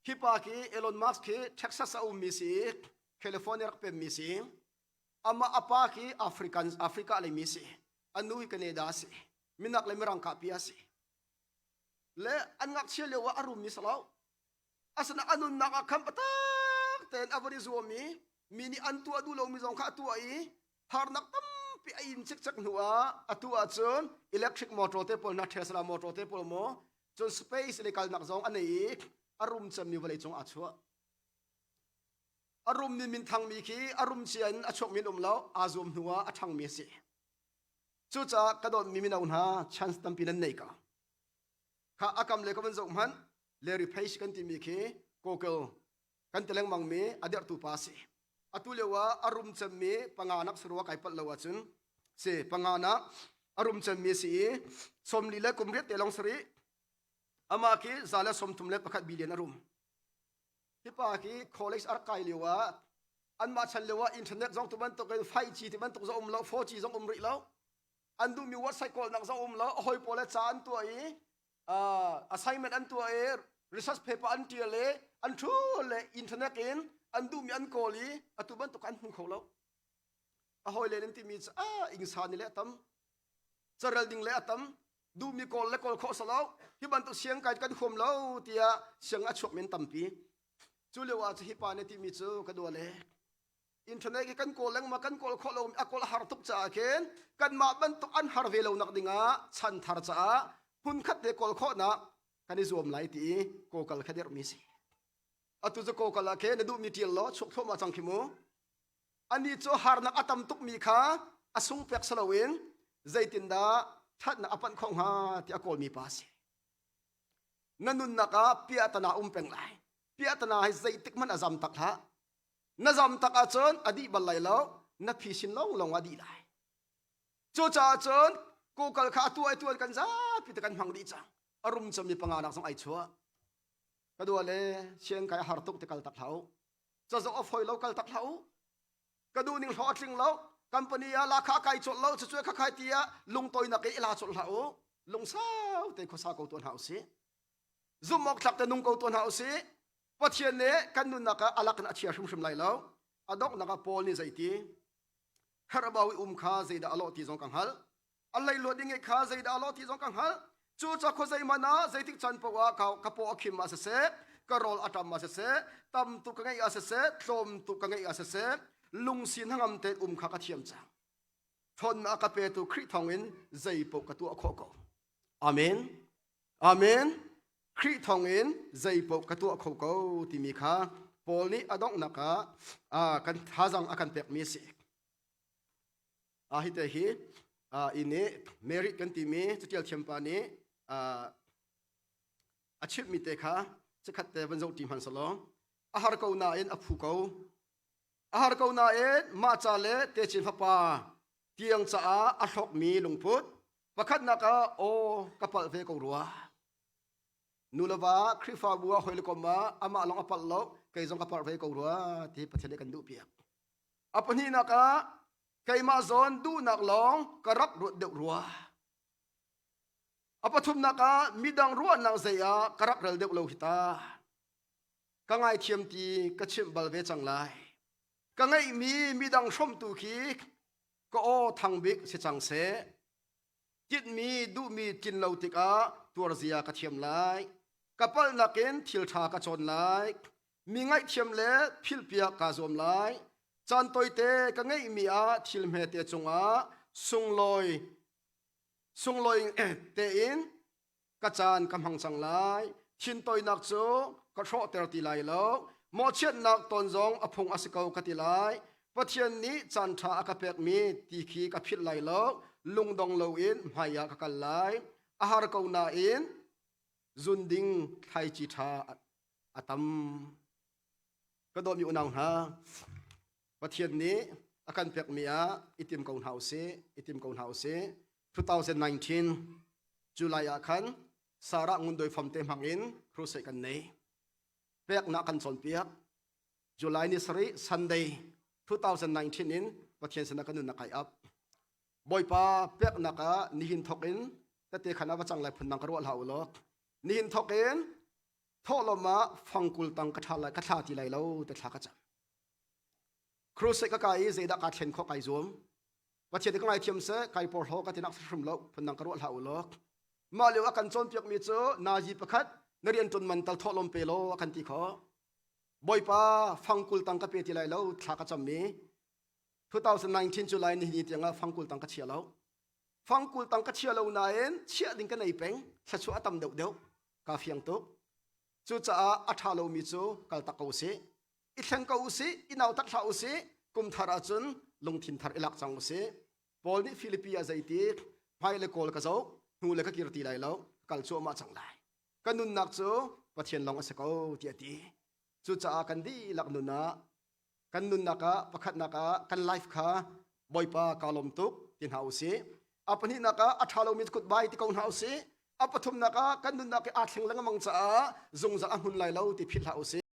Hi pa khi Elon Musk khi Texas a ummi si i California rak pemmi si. Amah a pa khi African Africa leimi si. A nu hi Canada a si. Minak le mirang kahpi a si. Le an ngakchia lio ah a rummi si lo. Asina a nunnak ah khan patak tein a van i zuam i mi nih an tuah duh lomi zong kha a tuah i harnak tampi a in cikcek hnu ah atu ahcun electric motor te pawl hna Tesla motor te pawl maw cun space le kalnak zong a nei i a rum cemmi vawlei cung aa chuah a rummi minthangmi khi a rum cia in a chuakmi an um lo aa zuam hnu ah a ṭhangmi a si cucaah ka dawtmi mino hna chance tampi nan nei ka kha a kam le ka van zoh hmanh Larry Page kan timi khi Google kan ti lengmang mi a derhtu pa a si atu lio ah a rum cemmi panga nak sarua kai palh lo ahcun si panga nak a rum cemmi si i 48 te lawng sari. Amah khi 131 billion a rum. Hi pa khi college a rak kai lio ah anmah chan lio ah internet zong tu bantuk in 5G ti bantuk zong um lo, 4G zong um rih lo. An duhmi website kawlnak zong um lo. A hawi pawl le ca an tuah i assignment an tuah i research paper an tial i an thu le internet in an duhmi an kawl i atu bantuk an hmu kho lo. A hawi len in timi cu ah ingsa ni le a tam carel ding le a tam duhmi kawl le kawl khawh salo hi bantuk siang kai kan huam lo tiah siang a chuak men tampi cu lio ah cu hi pa nih timi cu ka dua le internet hi kan kawl lengmang kan kawl khawh lo a kawl har tuk caah khin kanmah bantuk an har ve lo nak dingah chan thar caah hmun khat te kawl khawhnak kan i zuam lai ti i kawkal kha dirhmi si atu cu kawkal ah khin na duhmi tial law chuak thluahmah cang khi mu Anih cu harnak a tam tukmi kha a sung pek si loin zeitindah ṭhatnak a panh khawh hnga ti a kawlmi pa a si. Na nunnak ah piahtana um peng lai. Piahtana hi zeitik hmanh a zam tak hlah. Na zam tak ahcun a dih bal lai lo, na phisin lawnglawng a dih lai. Cucaah cun Google kha atu ai tuan kan zapi te kan hmang dih cang. A rum cemmi panga nak zong ai chuah. Ka dua le siang kai a har tuk te kal tak hlah u. Cazoh a foi lo kal tak hlah u. Ka duh ning hlawh a tling lo. Company ah la kha kai cawlh lo cucu kha khai ti ah lungtoinak i la cawlh hlah u. Lungsau te khuasa ko tuan hna usih. Zumh awk tlak te nung ko tuan hna usih. Pathian nih kan nunnak ah alak in a chia hrimhrim lai lo. A donghnak ah Paul nih zeiti herhbau i um kha zeidah a lawh ti zong ka hngalh. A leiluat i ngeih kha zeidah a lawh ti zong ka hngalh. Cu ca khuazei hmanh ah zeitik caan paoh ah ka paw a khim ah siseh, ka rawl a ṭam ah siseh, tam tuk ka ngeih ah siseh, tlawm tuk ka ngeih ah siseh, lungsi hnangam tein um kha ka thiam cang. Ṭhawnnak a ka petu Khrih thawngin zei paoh ka tuah khawh ko. Amen. Amen. Khrih thawngin zei paoh ka tuah kho ko timi kha Paul nih a donghnak ah kan thazang a kan pekmi a si. Hi te hi i nih Mary kan timi catial thiampa nih a chimhmi te kha chikkhat te van zoh ṭi hmanh selaw a har ko nain a phu ko. A har ko nain mah ca le techin fapa tiang caah a hlawkmi lungput pakhatnak ah aw ka palh ve ko rua. Nu le va Khrihfabu ah hawi le kom ah amah lawng a palh lo kei zong ka palh ve ko rua ti Pathian nih kan duhpiak. A pahnihnak ah keimah zawn duhnak lawng ka rak ruat deuh rua. A pathumnak ah midang ruahnak zei ah ka rak rel deuh lo hi ta. Ka ngaithiam ti ka chimh bal ve cang lai. Ka ngeihmi midang hrawmtu khi ka aw thang bik si cang seh. Tinhmi duhmi tlin lo tikah tuarzia ka thiam lai. Ka palhnak in thil ṭha ka cawn lai. Mi ngaihthiam le philhpiak kaa zuam lai. Caan tawite ka ngeihmi ah thil hmete cungah sunglawi sunglawi tein ka caan ka hmang cang lai. Thintoinak cu ka hrawhter ti lai lo. Mawhchiatnak ton zong a phung a si ko ka ti lai. Pathian nih caan ṭha a ka pekmi ti khi ka philh lai lo. Lungdong loin hmai ah ka kal lai. A har ko nain zun ding thlaici ṭha a tam. Ka dawtmi unau hna, Pathian nih a kan pekmi ah i tim ko hna usih, i tim ko hna usih. 2019 July ah khan Sarah Ngundoi Famte hmang in crusade kan nei. Peknak kan cawnpiak. July ni sarih Sunday 2019 in Pathian sinah kan nunnak kai up. Bawipa peknak ah nihin thok in tete khan a va cang lai phun nang ka ruah hlah u law. Nihin thok in thawhlawm ah fangkul tang ka ṭha lai ka thla ti lai lo te thla ka cam. Crusade ka kai i zeidah kaa thlen khawh kai zuam. Pathian ka ngaithiam seh kai porhlaw ka tinak hrim lo phundang ka ruah hlah u law. Mah lio a kan cawnpiakmi cu nazi pakhat na rian ṭuan man tal thawhlawm pe law a kan ti khawh. Bawipa fangkul tang ka pe ti lai lo thla ka cam i 2019 July ni ni tiangah fangkul tang ka chia lo. Fangkul tang ka chia lo nain chiah ding ka nei peng thluachuah a tam deuh deuh ka fiang tuk. Cucaah a ṭha lomi cu kal tak ko usih. I thleng ko usih, i nautat hlah usih, kum thar ahcun lungthin thar i lak cang usih. Paul nih Filipi ah zeiti hmai le kawl ka zoh, hnu le ka kir ti lai lo, kal cuahmah cang lai. Ka nunnak cu Pathian lawng a si ko tiah a ti. Cucaah kan dihlak nun ah kan nunnak ah pakhatnak ah kan life kha Bawipa ka lawm tuk ti hna usih. A pahnihnak ah a ṭha lomi goodbye ti ko hna usih. A pathumnak ah kan nunnak hi aa thleng lengmang caah zungzal a hmun lai lo ti philh hlah usih.